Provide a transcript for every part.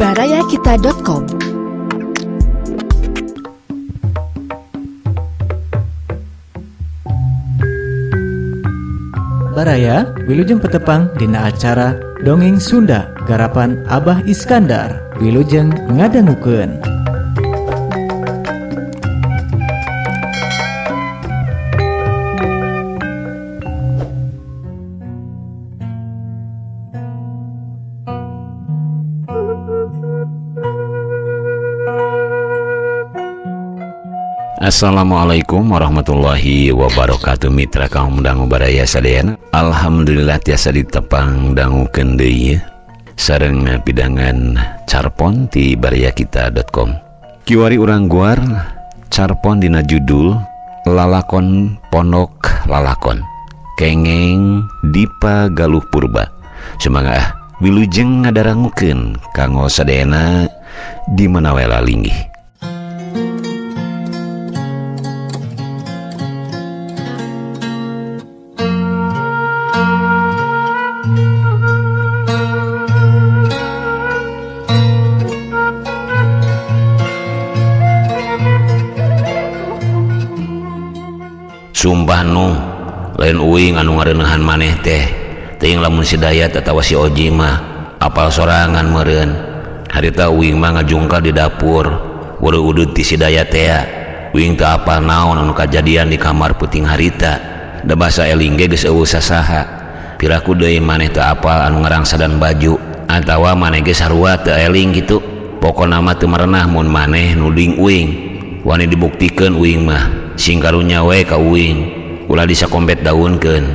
barayakita.com. Baraya, Wilujeng Petepang dina acara Dongeng Sunda garapan Abah Iskandar. Wilujeng ngadangukeun. Assalamualaikum warahmatullahi wabarakatuh mitra kaum dangu baraya sadayana. Alhamdulillah tiasa ditepang dangukeun deui sareng pidangan carpon ti barayakita.com. Kiwari urang guar carpon dina judul Lalakon Pondok Lalakon Kengeng Dipa Galuh Purba. Sumangga ah wilujeng ngadarangukeun kanggo sadayana di mana wae linggih. Sumpah nu lain uing anu ngareuneuhan maneh teh teuing lamun si Dayat atawa si Oji mah apal sorangan meureun. Harita uing mah ngajungkal di dapur weureu udud ti si Dayat tea. Uing teu apal naon anu kajadian di kamar peuting harita. Da basa eling ge geus eueuh sasaha. Piraku deui maneh teu apal anu ngarangsadan baju atawa maneh ge sarua teu eling kitu. Pokona mah teu merenah mun maneh nuding uing. Wani dibuktikeun uing mah sing karunya we ka uing, ulah disakompet daunkeun.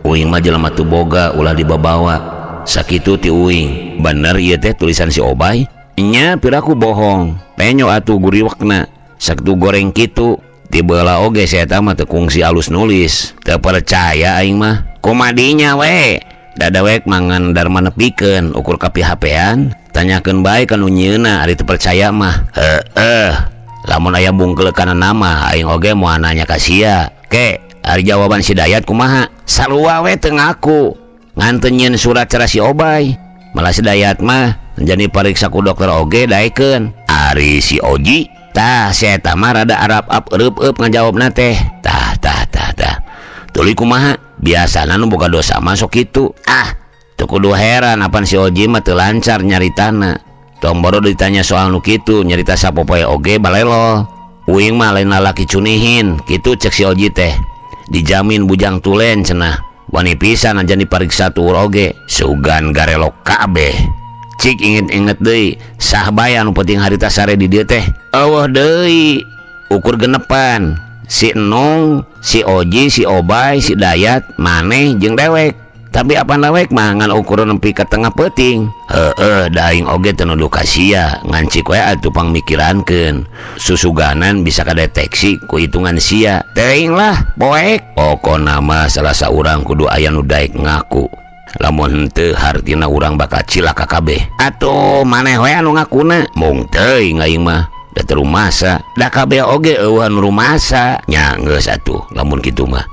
Uing mah jelema teu boga, ulah dibabawa. Sakitu ti uing. Bener ieu teh tulisan si Obay? Nya piraku bohong. Penyo atuh guriwekna. Sakitu goreng kitu. Ti beula oge si eta mah teu kungsi alus nulis. Teu percaya aing mah. Kumadinya we. Da dewek mangan darma nepikeun ukur ka PHP-an. Tanyakeun bae ka nu nyieunna ari teu percaya mah. Heueuh. Lamun aya bungkel kana nama aing oge moal nanya ka sia. Ke, ari jawaban si Dayat kumaha? Sarua we teu ngaku. Ngan teu nyieun surat cara si Obay. Malah si Dayat mah jadi pariksa ku dokter oge daekeun. Ari si Oji, tah si eta mah rada arap-ap eueup-eup ngajawabna teh. Tah tah tah tah. Tuluy kumaha? Biasana nu boga dosa mah sok kitu. Ah, teu kudu heran apan si Oji mah teu lancar nyaritana. Tong baru ditanya soal nu kitu nyarita sapopoe oge balelo. Uing mah lain lalaki cunihin kitu cek si Oji teh. Dijamin bujang tulen cenah. Wani pisan aja dipariksa tuur oge. Sugan garelok kabeh. Cik inget-inget deui sah bae anu penting harita sare di dieu teh. Eueuh deui ukur genepan. Si Enong, si Oji, si Obay, si Dayat, maneh jeung dewek. Tapi apa dewek mah ngan ukuran nepi ka tengah peuting. Heueuh, da aing oge teu nuduh ka sia, ngan cik we atuh pangmikirankeun. Susuganan bisa kadeteksi ku hitungan sia. Teuing lah, poek. Pokona mah salah saurang kudu aya nu daek ngaku. Lamun henteu hartina urang bakal cilaka kabeh. Atuh maneh we anu ngakuna. Mung teuing aing mah. Da teu rumasa. Da kabeh oge eueuh anu rumasa. Nya geus atuh lamun kitu mah.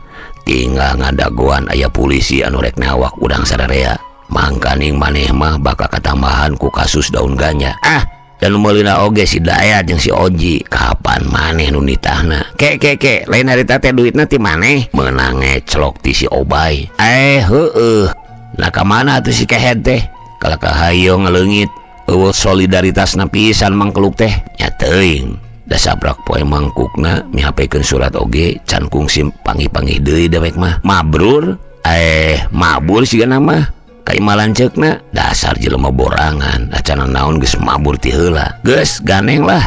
Tinggal ngadagoan aya polisi anu rek nawak urang sararea. Mangkaning maneh mah bakal katambahan ku kasus daun ganja. Ah, dan meulina oge si Dayat jeung si Oji. Kapan maneh nu nitahna? Ke ke ke, lain harita teh duitna ti maneh. Meunang ngecelok ti si Obay. Eh heueuh. Nah ka mana atuh si kehed teh? Kalah kahayo ngaleungit. Eueuh solidaritasna pisan mangkeluk teh. Nya teuing. Da sabrak poe mangkukna mihapekeun surat oge can kungsi panggih-panggih deui dewek mah. Mabrur, mabur sigana mah. Ka imah lanceukna dasar jelema borangan, acana naon geus mabur ti heula. Geus ganeng lah.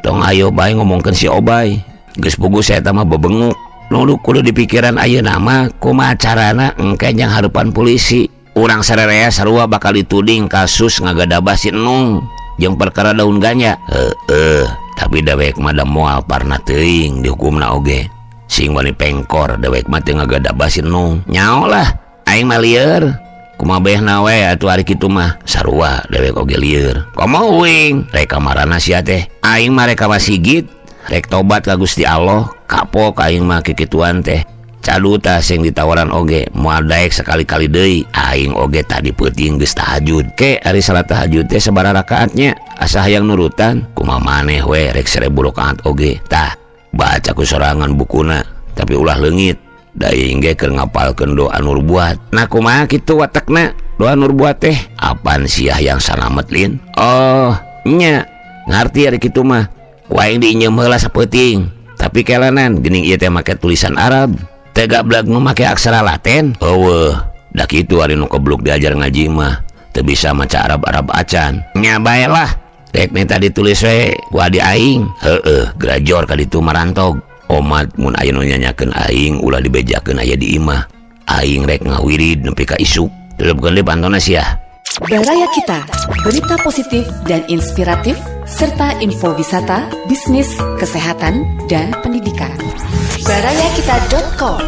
Tong ayo bae ngomongkeun si Obay. Geus puguh saya eta mah bebenguk. Nu kudu dipikiran ayeuna mah kumaha carana engke jang hareupan polisi. Urang sararea sarua bakal dituding kasus ngagadabah si Enung jeung perkara daun ganja. Heueuh. Tapi dewek mah da moal parna teuing dihukumna oge. Sing wani pengkor dewek mah teu ngagadabah si Enung. Nyao lah, aing mah lieur. Kumaha behna we atuh ari kitu mah. Sarua dewek oge lieur. Komo uing rek kamarana sia teh. Aing mah rek ka Masigit, rek tobat ka Gusti Allah, kapok aing mah kikituan teh. Cadu tah sing ditawaran oge moal daek sekali-kali deui. Aing oge tadi peuting geus tahajud. Ke ari salat tahajud teh sabaraha rakaatnya? Asa hayang nurutan kumaha maneh we rek 1000 rakaat oge. Tah baca ku sorangan bukuna tapi ulah leungit. Da aing ge keur ngapalkeun doa nurbuat. Nah kumaha kitu watekna doa nurbuat teh? Apan sia yang salamet lin? Oh nya ngarti ari kitu mah. Ku aing diinjem heula sapeuting. Tapi kelanan geuning ieu teh make tulisan Arab. Teu gableg nu make aksara Latin. Eueuh, da kitu ari nu kebluk diajar ngaji mah teu bisa maca Arab-Arab acan. Nya bae lah. Rek minta ditulis we ku adi aing. Heueuh, grajor ka ditu marantog. Omat mun aya nu nyanyakeun aing ulah dibejakeun aya di imah. Aing rek ngawirid nepi ka isuk. Tutupkeun deui pantona sia. Baraya Kita, berita positif dan inspiratif serta info wisata, bisnis, kesehatan, dan pendidikan. Barayakita.com.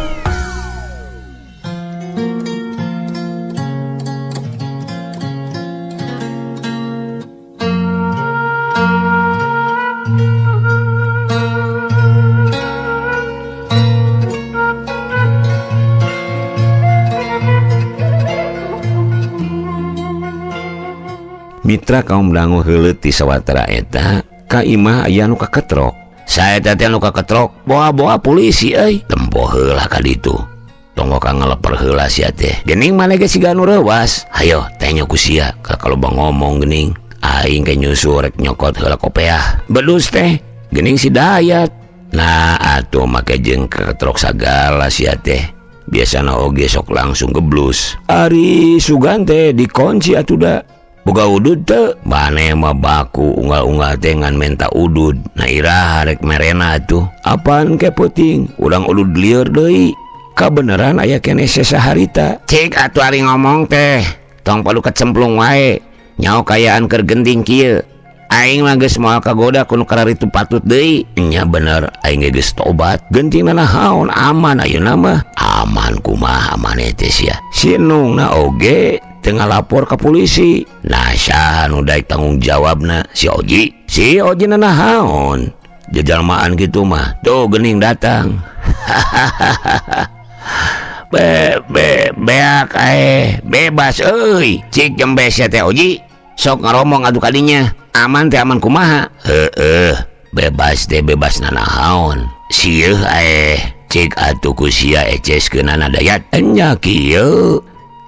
Mitra kaum dangu heuleut ti sawatara eta ka imah aya nu kaketrok. Saeta teh nu kaketrok boa-boa polisi euy. Tempo heula ka ditu. Tonggo ka ngaleper heula sia teh. Geuning maneh ge siga nu reuwas. Hayo tanya ku sia kalau ngomong geuning. Aing ke nyusul rek nyokot heula kopeah. Bedus teh geuning si Dayat. Nah atuh make jeung kaketrok sagala sia teh. Biasana oge sok langsung geblus. Ari sugan teh dikunci atuh da. Boga udud teu? Maneh mah baku unggal-unggal teh ngan menta udud. Nah iraha rek merena atuh. Apaan ke peuting? Urang udud lieur deui. Kabeneran aya keneh sesa harita. Cik atuh ari ngomong teh. Tong perlu kecemplung wae. Nyao kayaan keur genting kieu. Aing mah geus moal kagoda ku nu kararitu patut deui. Nya bener aing ge geus tobat. Gentingna naon aman ayeuna mah. Aman kumaha maneh teh sia. Si Nungna oge teu ngalapor ka polisi. Nah saha nu daek tanggung jawabna? Si Oji. Si Oji na naon? Jajalmaan kitu mah. Tuh geuning datang. Be be beak ae bebas euy. Cik jembe sia teh Oji. Sok ngaromong atuh kadinya. Aman teh aman kumaha? Heueuh, bebas teh bebas nanaon. Sieun ae. Cik atuh ku sia eceskeunana Dayat. Enya kieu.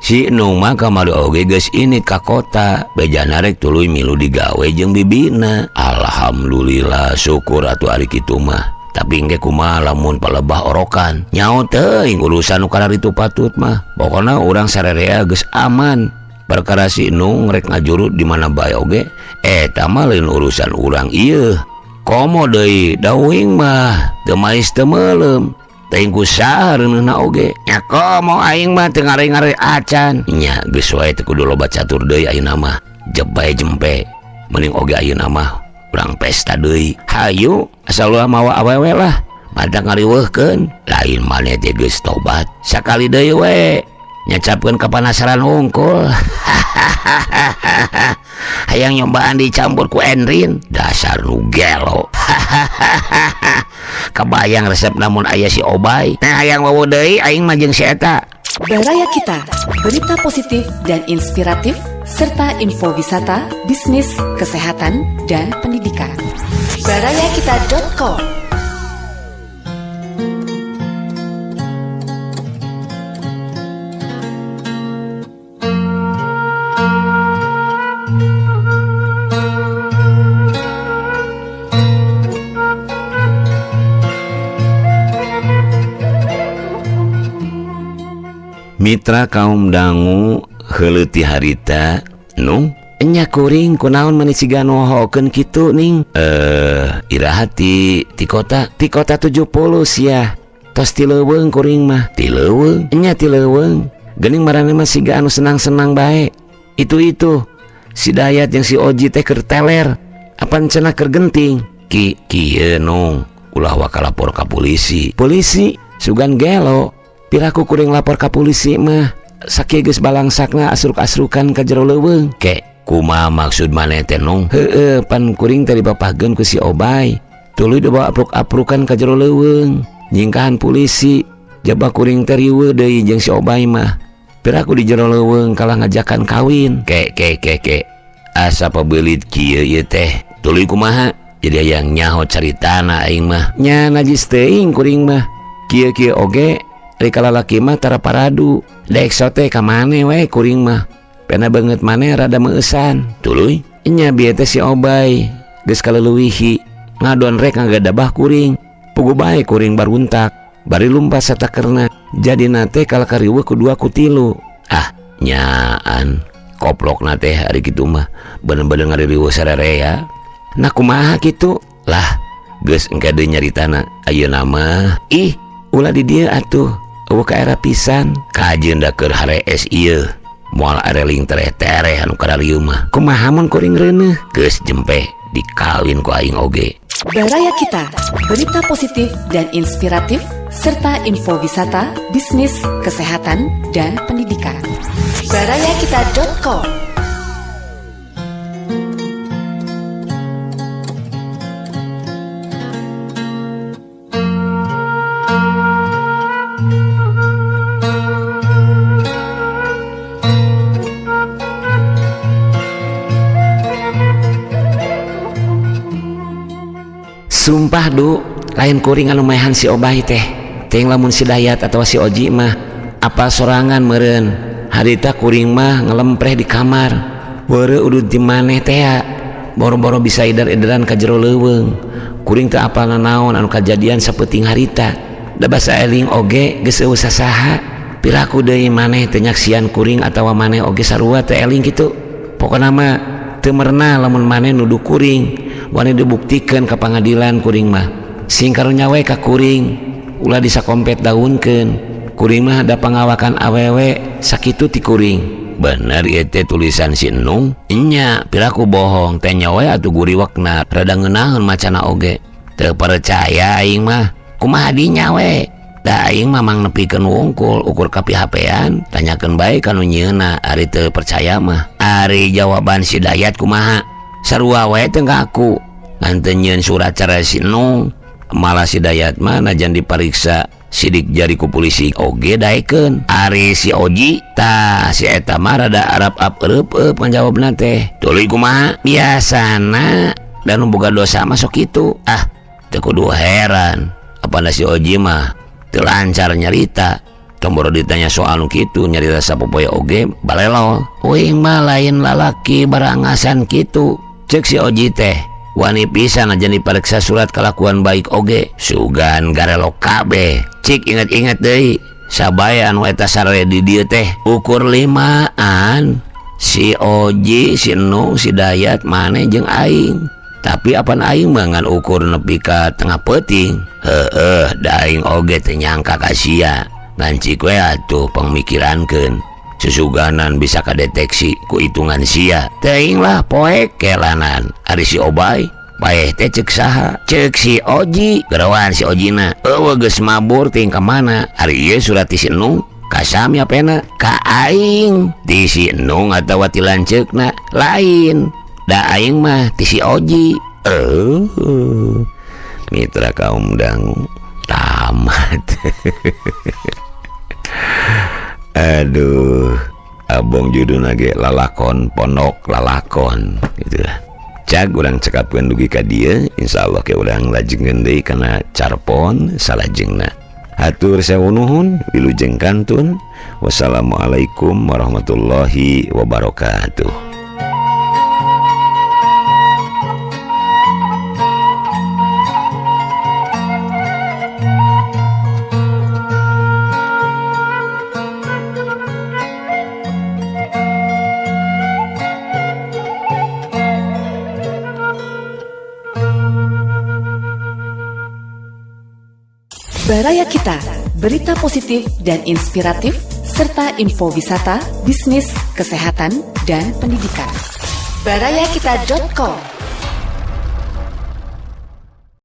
Si Nung mah kamari oge geus init ka kota. Bejana rek tuluy milu digawe jeung bibina. Alhamdulillah syukur atuh ari kitu mah. Tapi engke kumaha lamun palebah orokan. Nyaho teuing urusan nu kararitu patut mah. Pokona urang sarerea geus aman. Perkara si Nung rek ngajuru di mana bae oge eta mah lain urusan urang ieu. Komo deui dauing mah teu mais teu meuleum. Teuing ku saha reuneuhna oge. Nya komo aing mah teu ngare-ngare acan. Nya geus wae teu kudu loba catur deui ayeuna mah. Jebay jempe. Mending oge ayeuna mah urang pesta deui. Hayu asal ulah mawa awewe lah. Badak ngariweuhkeun. Lain maneh teh geus tobat. Sakali deui we. Nyacapkeun kapanasaran hungkul. Hayang nyobaan dicampur ku Endrin. Dasar nu gelo. Kebayang resep namun aya si Obay. Nah hayang wawu deui aing mah jeung si eta. Baraya Kita, berita positif dan inspiratif serta info wisata, bisnis, kesehatan, dan pendidikan. Barayakita.com. Mitra kaum dangu heuleuti harita nu enya kuring kunaon mani siga nohokeun kitu ning. Iraha ti kota 70 sia. Tos ti leuweung kuring mah. Ti leuweung enya ti leuweung. Geuning marane mah siga anu senang-senang bae. Itu si Dayat yang si Oji teh keur teler. Apan cenah keur genting. Ki kieu nung ulah waka lapor ka polisi. Polisi sugan gelo. Piraku kuring lapor ka polisi mah. Sakieu geus balangsakna asruk-asrukan ka jero leuweung. Ke kumaha maksud maneh teh nung? Heueuh pan kuring teh dipapahkeun ku si Obay. Tuluy dibawa apruk-aprukan ka jero leuweung. Nyingkahan polisi. Jaba kuring teh riweuh deui jeung si Obay mah. Piraku di jero leuweung kalah ngajakan kawin. Ke ke ke ke. Asa pabeulit kieu ieu teh. Tuluy kumaha? Jadi hayang nyaho caritana aing mah. Nya najis teuing kuring mah. Kieu-kieu oge ari kalalaki mah tara paradu. Dek sote ka maneh we kuring mah. Pena beungeut maneh rada meueusan. Tuluy nya bieu teh si Obay geus kaleuwihi ngadon rek ngagadabah kuring. Puguh bae kuring baruntak. Bari lumpat satakerna. Jadina teh kalah kariweuh ku dua ku tilu. Ah nyaan koplokna teh ari kitu mah bener-bener ngaririweuh sarerea. Nah kumaha kitu? Lah geus engke deui nyaritana ayeuna mah. Ih ulah di dieu atuh eueuh ka era pisan. Kajeun da keur harees ieu. Moal areling tereh-tereh anu kararieu mah. Kumaha mun kuring reuneuh? Geus jempe dikawin ku aing oge. Baraya Kita, berita positif dan inspiratif serta info wisata, bisnis, kesehatan, dan pendidikan. Barayakita.com. Sumpah du, lain kuring anu maehan si Obay teh. Teuing lamun si Dayat atau si Oji mah apa sorangan meureun. Harita kuring mah ngelempreh di kamar. Weureu udud ti maneh teh. Boro-boro bisa ider-ideran ka jero leuweung. Kuring teu apal nanaon anu kajadian sapeuting harita. Da basa eling oge geus eueuh sasaha. Piraku deui maneh teu nyaksian kuring atawa maneh oge sarua teu eling kitu. Pokona mah teu merenah lamun maneh nuduh kuring. Wani dibuktikan ke pengadilan kuring mah. Sing karunya we ka kuring, ulah disakompet daunkeun. Kuring mah ada pangawakan awewe sakitu ti kuring. Bener ieu teh tulisan si Enung? Nya, piraku bohong teh nya we atuh guriwekna rada ngeunaheun macana oge. Teu percaya aing mah. Kumaha dinya we? Da aing mah mang nepikeun wungkul ukur ka PHP-an, tanyakeun bae ka nu nyieunna ari teu percaya mah. Ari jawaban si Dayat kumaha? Sarua wae teu ngaku. Ngan teu nyieun surat cerai si Enung. Malah si Dayat mah najan dipariksa sidik jari ku polisi oge daekeun. Ari si Oji tah si eta mah rada arap-ap eueup ngajawabna teh. Tuluy kumaha? Biasana dan nu boga dosa mah sok kitu. Ah, teu kudu heran. Apana si Oji mah teu lancar nyarita. Tong boro ditanya soal nu kitu nyarita sapopoe oge balelol. Uing mah lain lalaki barangasan kitu. Cek si Oji teh wani pisan aja diperiksa surat kelakuan baik oge sugan garelok kabeh. Cik inget-inget deui sabaya anu eta sarere di dieu teh ukur 5an si Oji, si Enung, si Dayat, maneh jeung aing. Tapi apan aing mah ngan ukur nepi ka tengah peuting. Heueuh, da aing oge teu nyangka ka sia. Ngan cik we atuh pangmikirankeun. Susuganan bisa kadeteksi ku hitungan sia. Teuing lah poek kelanan. Ari si Obay paeh teh ceuk saha? Ceuk si Oji. Gerawan si Ojina. Eueuh geus mabur ting ka mana? Ari ieu surat ti si Enung kasami apena ka aing. Ti si Enung atawa ti lanceukna lain. Da aing mah ti si Oji. Mitra kaum dangu tamat. Aduh, abong judulna ge lalakon pondok lalakon gitu lah. Cag urang cekapkeun dugi ka dieu, insyaallah ke urang lajengkeun deui kana carpon salajengna. Hatur sewu nuhun, wilujeng kantun. Wassalamualaikum warahmatullahi wabarakatuh. Baraya Kita, berita positif dan inspiratif, serta info wisata, bisnis, kesehatan, dan pendidikan. Barayakita.com.